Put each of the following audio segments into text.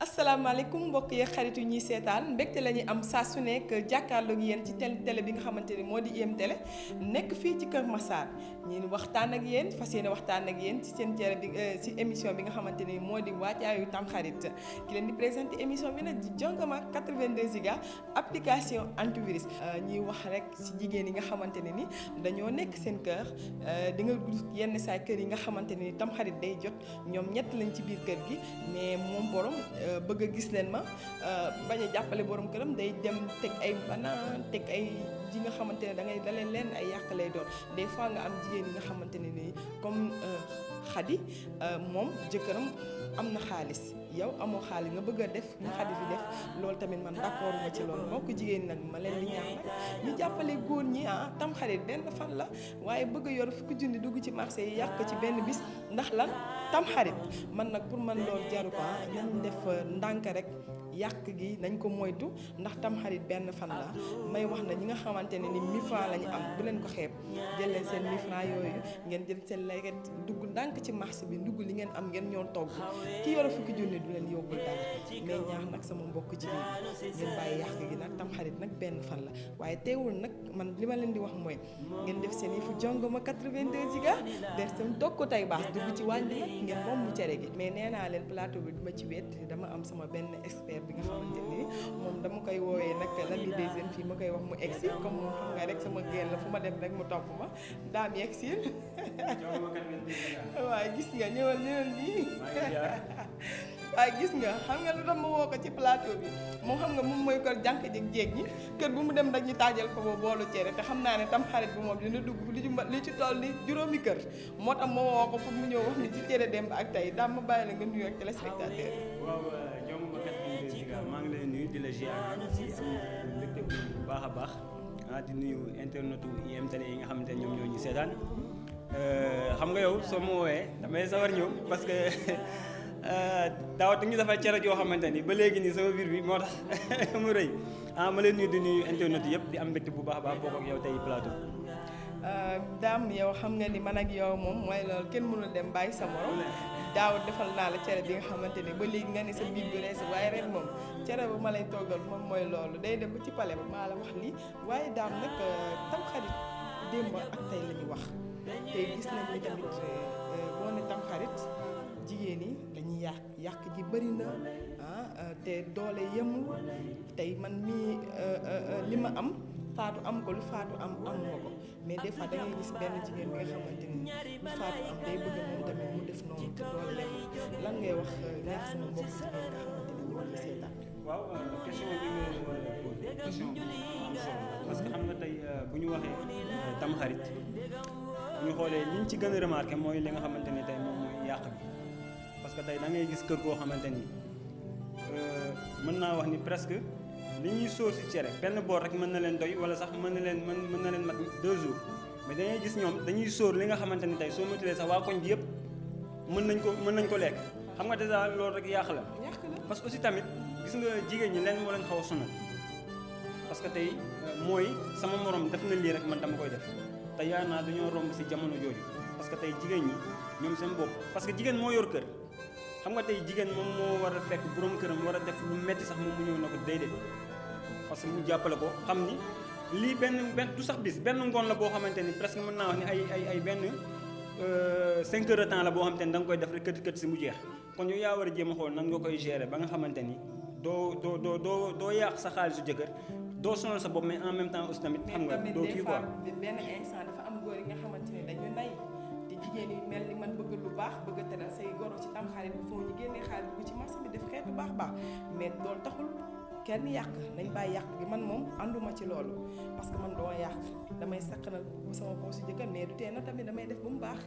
asalaamaaleykum mbokk yi xarit yu ñuy seetaan mbégte la ñuy am saa su nekk jàkkaarloog yéen ci télé bi nga xamante ni moo di IM Télé nekk fii ci Kër Massar ñi waxtaan ak yéen fas yéene waxtaan ak yéen ci seen télé bi ci émission bi nga xamante ni moo di waajaayu Tamxarit ki leen di présenté émission bi nag di Jongama 82 giga application antivirus ñuy wax rek ci jigéen yi nga xamante ne ni dañoo nekk seen kër di nga gis yenn saa kër yi nga xamante ne ni Tamxarit day jot ñoom ñett lañ ci biir kër gi mais moom borom bëgg a gis leen ma bañ a jàppale borom këram day dem teg ay banaan teg ay ji nga xamante ne da ngay dalee leen ay yàq lay doon des fois nga am jigéen yi nga xamante ne nii comme Xadi moom jëkkëram am na xaalis yow amoo xaalis nga bëgg a def nga Xadi di def loolu tamit man d'accord ma ci loolu moo ko jigéen ñi nag ma leen di ñaax nag ñu jàppale góor ñi Tamxarit benn fan la waaye bëgg a yor fukki junni dugg ci marché yi yàq ci benn bis ndax lan Tamxarit man nag pour man loolu jaru ko nañ def ndànk rek yàq gi nañ ko moytu ndax Tamxarit benn fan la may wax na ñi nga xamante ne ni 1000 francs la ñu am bu leen ko xeeb jël leen seen 1000 francs yooyu ngeen jël seen laykat dugg ndànk ci marché bi dugg li ngeen am ngeen ñoo togg ki yor fukki junni du leen yóbbul dara mais ñaax nag sama mbokk jigéen ngeen bàyyi yàq gi nag Tamxarit nag benn fan la waaye teewul nag man li ma leen di wax mooy ngeen def seen yëfu Jongama 82 giga def seen togg ko tay baax dugg ci wàññi nag ngeen moom mu cere gi mais nee naa leen plateau bi duma ci wet dama am sama benn expert bi nga xamante ni moom dama koy woowee nag l'ami des jeunes fii ma koy wax mu egsi comme moom xam nga rek sama génn la fu ma dem rek mu topp ma daam yegsi waaye gis nga ñëwal nii waaye gis nga xam nga lu tax ma woo ko ci plateau bi moom xam nga moom mooy ko jànk jéeg ñi kër bu mu dem rek ñu taajal ko ba boolu cere te xam naa ne Tamxarit bi moom dina dugg li ci toll ni juróomi kër moo tax ma woo ko pour mu ñëw wax ni ci cere démb ak tey daam ma bàyyi la nga nuyu ak téléspectateur maa ngi lay nuyu di la ziar ci am mbégte bu baax a baax di nuyu internetu IM Télé yi nga xamante ne ñoom ñoo ñu seetaan xam nga yow soo ma woowee damay sawar ñëw parce que daaw te ñu defal cere joo xamante ni ba léegi nii sama biir bi moo tax mu rëy ma lay nuyu di nuyu internet yëpp di am mbégte bu baax a baax bokk ak yow tey plateau. daam yow xam nga ni man ak yow moom mooy loolu kenn mënul dem bàyyi sa morom daaw defal naa la cere bi nga xamante ni ba léegi nga ni sa biir bi rees waaye ren moom cere ba ma lay toggal moom mooy loolu day dem ba ci pale ba maa la wax lii waaye daam nag Tamxarit démb ak tey la ñu wax tey gis nañ ni tamit boo ne Tamxarit jigéen ñi dañuy yàq ji bëri na te doole yemul tey man mii li ma am Faatu am ko lu Faatu am amoo ko mais des fois da ngay gis benn jigéen bi nga xamante ni lu Faatu am day bëgg moom tamit mu def noonu te doole yemul lan ngay wax nekk sama mbokk jigéen nga xamante ni ñu ngi seetaan. waaw question bi nga posé question am solo parce que xam nga tey bu ñu waxee Tamxarit bu ñu xoolee liñ ci gën a remarqué mooy li nga xamante ne tey moom mooy yàq bi parce que tey da ngay gis kër goo xamante ni mën naa wax ni presque li ñuy sóor si cere benn boor rek mën na leen doy wala sax mën na leen mat 2 jours mais dangay gis ñoom dañuy sóor li nga xamante ni tey soo motilee sax waa koñ bi yëpp mën nañ ko lekk xam nga déjà loolu rek yàq la parce que aussi tamit gis nga jigéen ñi leen moo leen xaw a sonal parce que tey mooy sama morom def na lii rek man dama koy def te yaa naa dañoo romb si jamono jooju parce que tey jigéen ñi ñoom seen bopp parce que jigéen moo yor kër xam nga tey jigéen moom moo war a fekk borom këram war a def lu metti sax moom mu ñëw na ko déedéet parce que mu jàppale ko xam ni lii benn du sax bis benn ngoon la boo xamante ni presque mën naa wax ni ay benn 5 heures de temps la boo xamante ni da nga koy def rek kët si mu jeex kon yow yaa war a jéem a xool nan nga koy gérer ba nga xamante ni doo yàq sa xaalisu jëkkër doo sonal sa bopp mais en même temps aussi tamit xam nga doo kii quoi. benn instant dafa am góor yi nga xamante ni dañu nay te jigéen yi mel ni man bëgg lu baax bëgg a teral say goro ci Tamxarit bi foo ñu génnee xaalis bu ci marché bi def xeetu baax mais loolu taxul kenn yàq nañ bàyyi yàq gi man moom ànduma ci loolu parce que man doo yàq damay sakkanal sama poche si jëkkër mais du tee na tamit damay def ba mu baax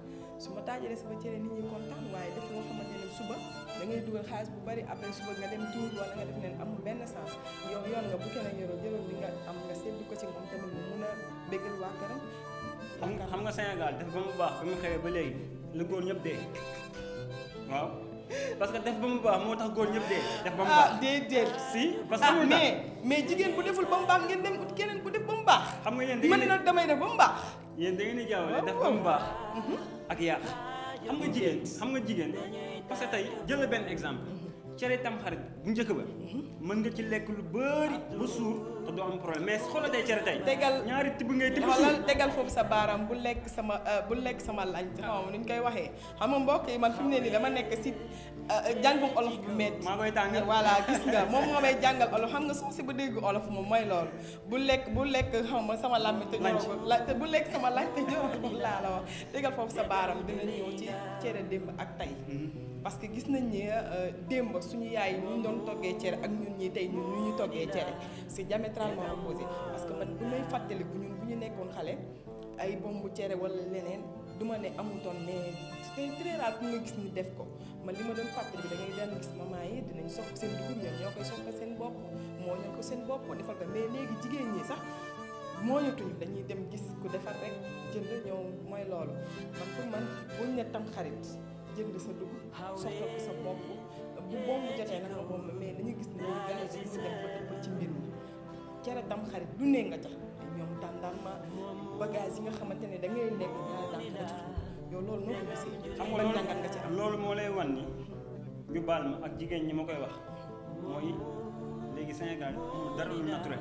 su ma taajalee sama cere nit ñi kontaan waaye def loo xamante ne suba da ngay dugal xaalis bu bari après suba nga dem tuur wala nga def leen amul benn sens yow yoon nga bu keneen yoroo jëloon li nga am nga seddu ko ci moom tamit mu mun a béggal waa këram. xam nga Sénégal def ba mu baax ba mu xewee ba léegi la góor ñëpp dee waaw parce que def ba mu baax moo tax góor ñëpp dee. def ba mu baax déedéet. si parce que mais jigéen bu deful ba mu baax ngeen dem ut keneen ku def ba mu baax. xam nga yéen man nag damay def ba mu baax. yéen da ngeen di jaawale def ba mu baax ak yàq. xam nga jigéen parce que tey jël benn exemple cere tamxarit bu njëkk ba mën nga ci lekk lu bëri ba suur te doo am problème mais xoolal tey cere tey. tegal ñaari tibb ngay tibb wala suur. tegal foofu sa baaraam bu lekk sama lañ xaw ma nu ñu koy waxee xam nga mbokk yi man fi mu ne nii dama nekk si jàngum olof bu metti maa koy tàngal. voilà gis nga moom moo may jàngal olof xam nga soo si ba dégg olof moom mooy loolu bu lekk xam nga sama làmmiñ te ñoragul bu lekk sama lañ te ñoragul laa la wax tegal foofu sa baaraam dina ñëw ci cere démb ak tey parce que gis nañ ne démb suñu yaay yi ñu doon toggee cere ak ñun ñi tey ñun ñu toggee cere c'est diamétralement opposé parce que man bu may fàttaliku ñun bu ñu nekkoon xale ay bombu cere wala leneen duma ne amutoon mais c'était très rare pour nga gis ni def ko man li ma doon fàttali bi da ngay daan gis maman yi dinañ sopp seen dugub ñoom ñoo koy soppal seen bopp moo ñoo ko seen bopp defal ko mais léegi jigéen ñi sax mooñatuñu dañuy dem gis ku defar rek jënd ñëw mooy loolu man pour man buñ ne tam xarit jënd sa dugub soxla ko sa bopp bu bombu jotee nag moom mais dañuy gis ne ñu gars yi ñu dem ba dëppal ci mbir mi cere tam xarit du ne nga tax ñoom tàndarma bagage yi nga xamante ne da ngay lekk ñaari daan rek suuf yow loolu noo ko gisee xam nga jàngat nga ci am loolu moo lay wan ni ñu baal ma ak jigéen ñi ma koy wax mooy léegi Sénégal amul dara lu naturel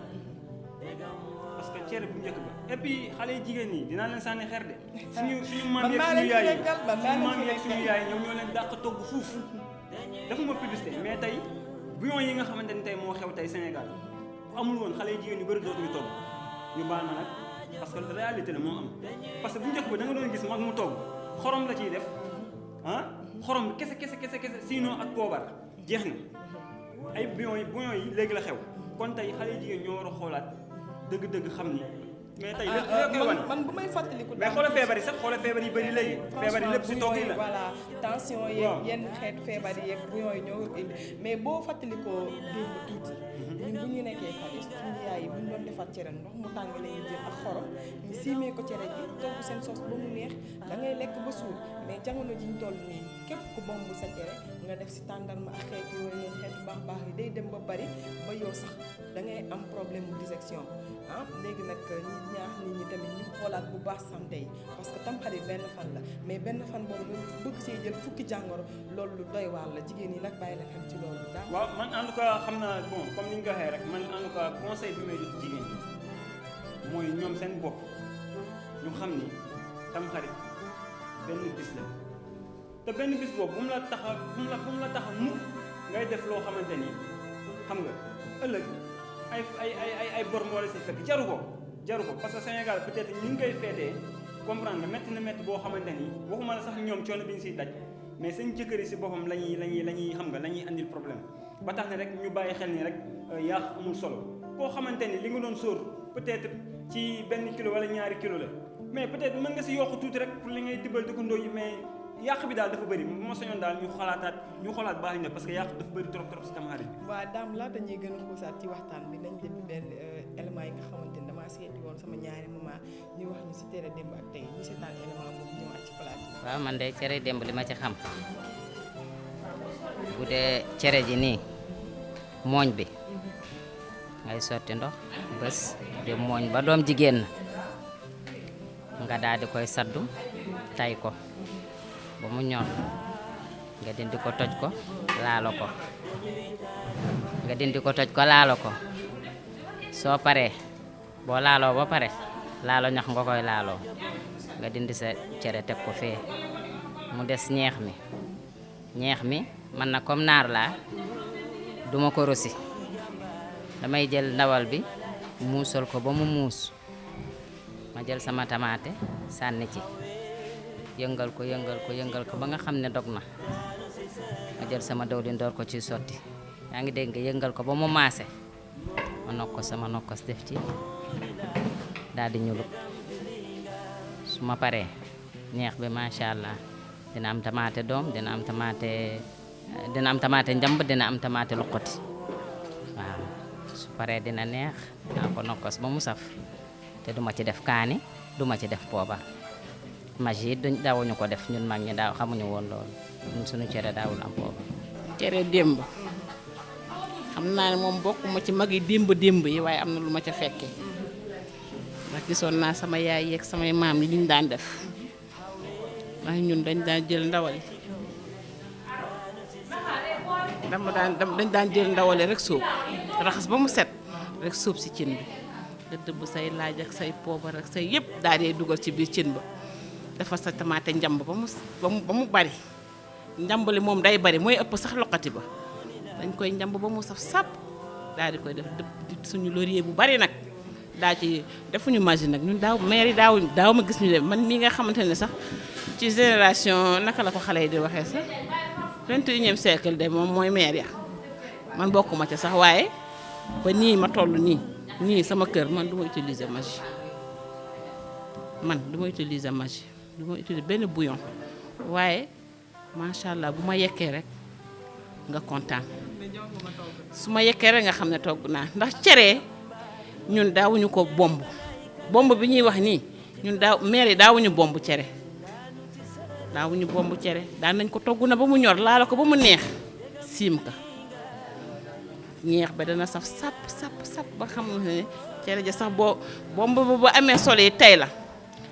parce que cere bu njëkk ba et puis xale yi jigéen ñi dinaa leen sànni xeer de suñu maam yeeg suñu yaay ñoom ñoo leen dàq togg fuuf defuma publicité mais tey bouillon yi nga xamante ni tey moo xew tey Sénégal bu amul woon xale yi jigéen ñu bëri dootuñu togg ñu baal ma nag parce que réalité la moo am parce que bu njëkk ba da nga doon gis mag mu togg xorom la ciy def xorom bi kese sinon ak poobar jeex na ay bouillon yi léegi la xew kon tey xale yi jigéen ñoo war a xoolaat dëgg-dëgg xam ni mais tey lépp koy wane man bu may fàttaliku mais xoolal feebar yi sax xoolal feebar yi bëri léegi feebar yi lépp si togg yi la voilà tension yeeg yenn xeetu feebar yi yeeg bouillon yi ñoo indi mais boo fàttalikoo démb tuuti ñun bu ñu nekkee xale suñu yaay yi bu ñu doon defar cere ndox mu tàng la ñuy jël ak xorom ñu siimee ko cere ji togg seen sos ba mu neex da ngay lekk ba suur mais jamono ji ñu toll nii képp ku bomb sa cere nga def si tàndarma ak xeetu yooyu noonu xeetu baax yi day dem ba bari ba yow sax da ngay am problème mu digestion léegi nag ñi ñaax nit ñi tamit ñu xoolaat bu baax santé yi parce que tamxarit benn fan la mais benn fan boobu nga bëgg see jël fukki jàngoro loolu lu doy waar la jigéen ñi nag bàyyi la xel ci loolu daal. waaw man en tout cas xam naa bon comme ni nga ko waxee rek man en tout cas conseil bi may jox jigéen ñi mooy ñoom seen bopp ñu xam ni tamxarit benn bis la te benn bis boobu bu mu la tax a mukk ngay def loo xamante ni xam nga ëllëg ay bor moo la si fekk jaru ko parce que Sénégal peut-être ñu ngi koy feetee comprendre nga métti na métti boo xamante ni waxuma la sax ñoom coono bi ñu siy daj mais seen jëkkër yi si boppam la ñuy xam nga la ñuy andil problème ba tax ne rek ñu bàyyi xel ni rek yàq amul solo koo xamante ni li nga doon sóor peut-être ci benn kilo wala ñaari kilo la mais peut-être mën nga si yokk tuuti rek pour li ngay tibbal dëkkandoo yi mais yàq bi daal dafa bëri bu ma soñoon daal ñu xoolaat baax na parce que yàq dafa bëri trop si tamxarit bi. waaw daam laata ñuy gën a xuusaat ci waxtaan bi nañ def benn élément yi nga xamante ni damaa seeti woon sama ñaari maman ñu wax ñu si cere démb ak tey ñu seetaan élément boobu ñëwaat ci palaat yi. waaw man de cere démb li ma ci xam bu dee cere ji nii mooñ bi ngay sotti ndox bés di mooñ ba doom jigéen na nga daal di koy saddu tay ko ba mu ñor nga dindi ko toj ko laalo ko soo paree boo laaloo ba pare laalo ñax nga koy laaloo nga dindi sa cere teg ko fee mu des ñeex mi man na comme naar laa duma ko rosi damay jël ndawal bi muusal ko ba mu muus ma jël sama tamaate sànni ci yëngal ko ba nga xam ne dog na ma jël sama dawlin door ko ci sotti yaa ngi dégg nga yëngal ko ba mu maase ma nokkos sama nokkos def ci daal di ñulub su ma paree ñeex bi macha allah dina am tamaate doom dina am tamaate njamb dina am tamaate luqati waaw su paree dina neex naa ko nokkos ba mu saf te duma ci def kaani duma ci def poobar magi yi daawuñu ko def ñun mag ñi daaw xamuñu woon loolu ñun suñu cere daawul am poobar. cere démb xam naa ne moom bokkuma ci mag yi démb yi waaye am na lu ma ca fekke ndax gisoon naa sama yaay yeeg samay maam yi liñ daan def ndax ñun dañ daan jël ndawal dañ daan jël ndawale rek suub raxas ba mu set rek suub si cin bi nga dëbb say laaj ak say poobar ak say yëpp daal di dugal ci biir cin ba dafa sa tamaate njamb ba mu bari njamb li moom day bari mooy ëpp sax loqati ba dañ koy njamb ba mu saf sàpp daal di koy def dëpp suñu laurier bu bari nag daa ci defuñu magie nag ñun maire yi daaw ma gis ñu dem man mii nga xamante ne sax ci génération naka la ko xale yi di waxee sax 21e siècle de moom mooy maire ya man bokkuma ci sax waaye ba nii ma toll nii sama kër man du ma utiliser magie du ma utiliser benn bouillon waaye macha allah bu ma yekkee rek nga kontaan su ma yekkee rek nga xam ne togg naa ndax cere ñun daawuñu ko bomb bi ñuy wax nii ñun maire yi daawuñu bomb cere daan nañ ko togg na ba mu ñor laala ko ba mu neex siim ka ñeex ba dana saf sap ba xam ne cere ja sax bomb ba amee solo yi tey la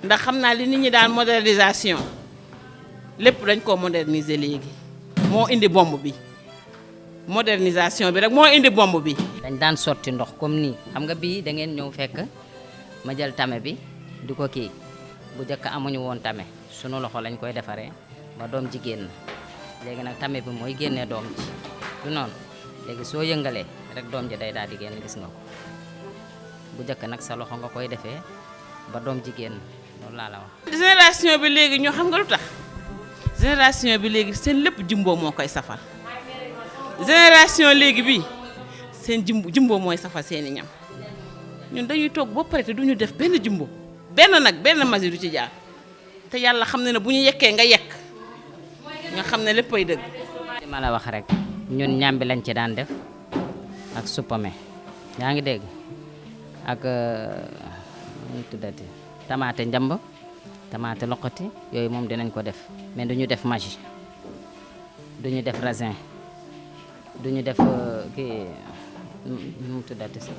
ndax xam naa li nit ñi daan modernisation lépp dañ koo moderniser léegi moo indi bomb bi modernisation bi rek moo indi bomb bi. dañ daan sotti ndox comme nii xam nga bii da ngeen ñëw fekk ma jël tame bi di ko kii bu njëkk amuñu woon tame sunu loxo lañ koy defaree ba doom ji génn léegi nag tame bi mooy génnee doom ji du noonu léegi soo yëngalee rek doom ji day daal di génn gis nga ko bu njëkk nag sa loxo nga koy defee ba doom ji génn loolu laa la wax. génération bi léegi ñoo xam nga lu tax génération bi léegi seen lépp jumbo moo koy safal génération léegi bi seen jumbo mooy safal seeni ñam ñun dañuy toog ba pare te duñu def benn jumbo benn magie du ci jaar te yàlla xam ne bu ñu yekkee nga yekk nga xam ne léppay dëgg. li ma la wax rek ñun ñambi lañ ci daan def ak suppame yaa ngi dégg ak nu tuddati tamaate njamb tamaate loqati yooyu moom dinañ ko def mais duñu def magie duñu def raisin duñu def kii nu tuddati sax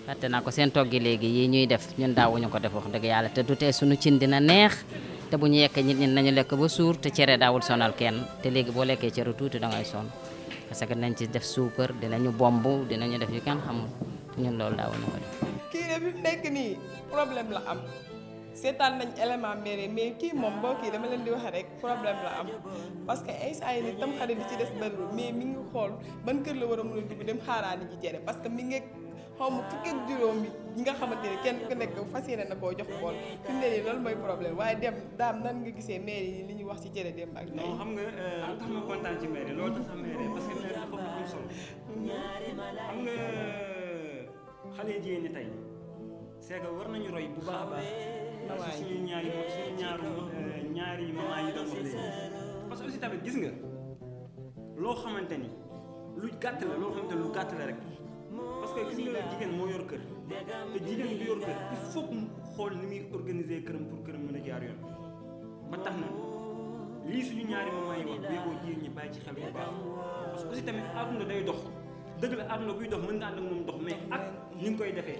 fàtte naa ko seen toggi léegi yi ñuy def ñun daawuñu ko def wax dëgg yàlla te du tee suñu cin dina neex te bu ñu yekkee nit ñi nañu lekk ba suur te cere daawul sonal kenn te léegi boo lekkee cere tuuti dangay sonn parce que nañ ci def suukar dinañu bomb dinañu def yu kenn xamul ñun loolu daawuñu ko def. kii de bi mu nekk nii problème la am seetaan nañ élément mairie mais kii moom boo kii dama leen di wax rek problème la am parce que instant yi ni tam xarit bi ci des bëriwul mais mi ngi xool ban kër la war a mën a dugg dem xaaraani ji cere parce que mi ngi xaw ma fukki ak juróom yi nga xamante ne kenn ku nekk fas yéene na koo jox bool fi mu ne nii loolu mooy problème waaye dem daam nan nga gisee mairie yi li ñuy wax ci cere dem ak tey. non xam nga lu tax ma kontaan ci mairie loolu tax sax mairie parce que mairie dafa am solo xam nga xale jigéen ñi tey c'est que war nañu roy bu baax a baax suñu ñaari maman yi doon wax léegi parce que aussi tamit gis nga loo xamante ni lu gàtt la loo xamante ni lu gàtt la rek parce que gis nga jigéen moo yor kër te jigéen bi yor kër il faut mu xool ni muy organiser këram pour këram mën a jaar yoon ba tax na lii suñu ñaari maman yi wax béykoo jigéen ñi bàyyi ci xel bu baax parce que aussi tamit àdduna day dox dëgg la àdduna buy dox mën nga ànd ak moom dox mais ak ni nga koy defee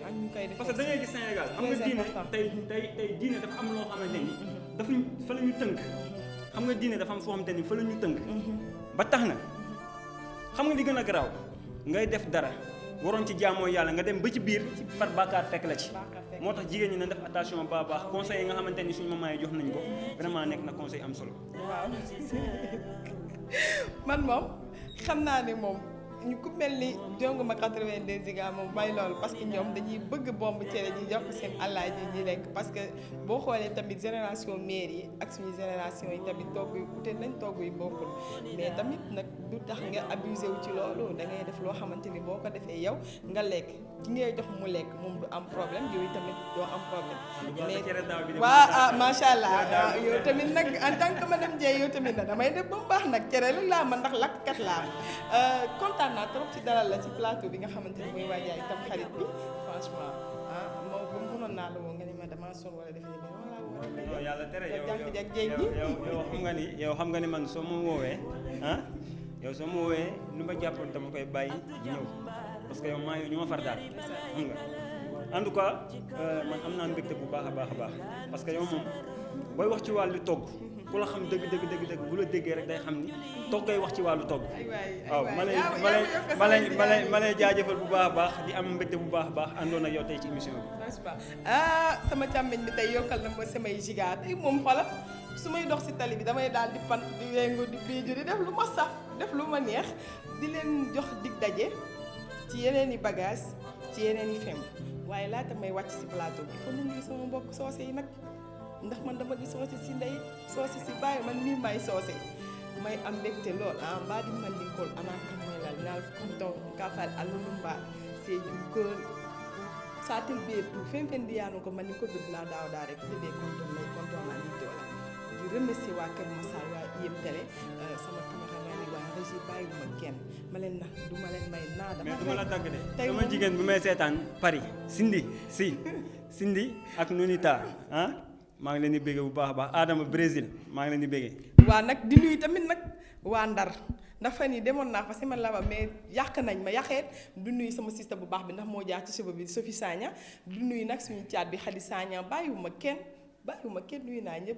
parce que da ngay gis Sénégal xam nga diine tey diine dafa am loo xamante ni dafa fa la ñu tënk xam nga diine dafa am foo xamante ni fa la ñu tënk ba tax na xam nga li gën a garaaw ngay def dara waroon ci jaamoo yàlla nga dem ba ci biir far bàkkaar fekk la ci moo tax jigéen ñi nañ def attention ba baax conseil yi nga xamante ni suñu maman yi jox nañ ko vraiment nekk na conseil am solo waaw man moom xam naa ne moom ñu ku mel ni jong ma 82 giga moom may loolu parce que ñoom dañuy bëgg bomb cere ji jox ko seen àllaaj yi ñuy lekk parce que boo xoolee tamit génération mère yi ak suñu génération yi tamit togg yu ute nañ togg yu bokkul mais tamit nag du tax nga abusé wu ci loolu da ngay def loo xamante ni boo ko defee yow nga lekk ci ngay jox mu lekk moom du am problème yooyu tamit doo am problème mais waa macha allah yow tamit nag en tant que madame Dieye yow tamit nag damay def ba mu baax nag cere lu laa man ndax lakkat laa kontaan naa trop ci dalal la ci plateau bi nga xamante ni mooy waajaay tam xarit bi franchement moom bu mënoon naa la woo nga ni ma damaa sonn wala def ni non yàlla tere yow xam nga ni man soo ma woowee yow soo ma woowee lu ma jàppoon dama koy bàyyi ñëw parce que yow maa yow ñu ma far daal xam nga en tout cas man am naa mbégte bu baax a baax parce que yow moom booy wax ci wàllu togg ku la xam dëgg bu la déggee rek day xam ni togg ngay wax ci wàllu togg. waaw ma lay jaajëfal bu baax a baax di am mbégte bu baax a baax àndoon ak yow tey ci émission bi. sama càmmeñ bi tey yokkal na ma samay giga tey moom xoolal su may dox si tali bi damay daal di fan di wengu di biiju di def lu ma saf def lu ma neex di leen jox dig daje ci yeneen i bagage ci yeneen i fem waaye laata may wàcc si plateau bi il faut nuyu sama mbokk soose yi nag ndax man dama di soose si ndey soose si bàyyi man mii may soose may am mbégte lool mbaa di man dinkol ana kamoylal naal konton kafal alulumba Sédhiou Kër satil be tout fen ndiyano ko man ko dudla daaw rek de konton na ni dola di remercier waa Kër Massar waa IM Télé sama cameraman yi waa régie bàyyi ma kenn ma leen nax du ma leen may naa dama mais du ma la tàgg de sama jigéen bu may seetaan Paris Cindy ak Nonita maa ngi leen di béggee bu baax a baax Adama Brésil maa ngi leen di béggee. waa nag di nuyu tamit nag waa Ndar ndax fan yii demoon naa fa si man la ba mais yàq nañ ma yàqeet du nuyu sama sista bu baax bi ndax moo jaar ci cheveux bi Sophie Sagna du nuyu nag suñu caat bi Khady Sagna bàyyiwuma kenn nuyu naa ñëpp.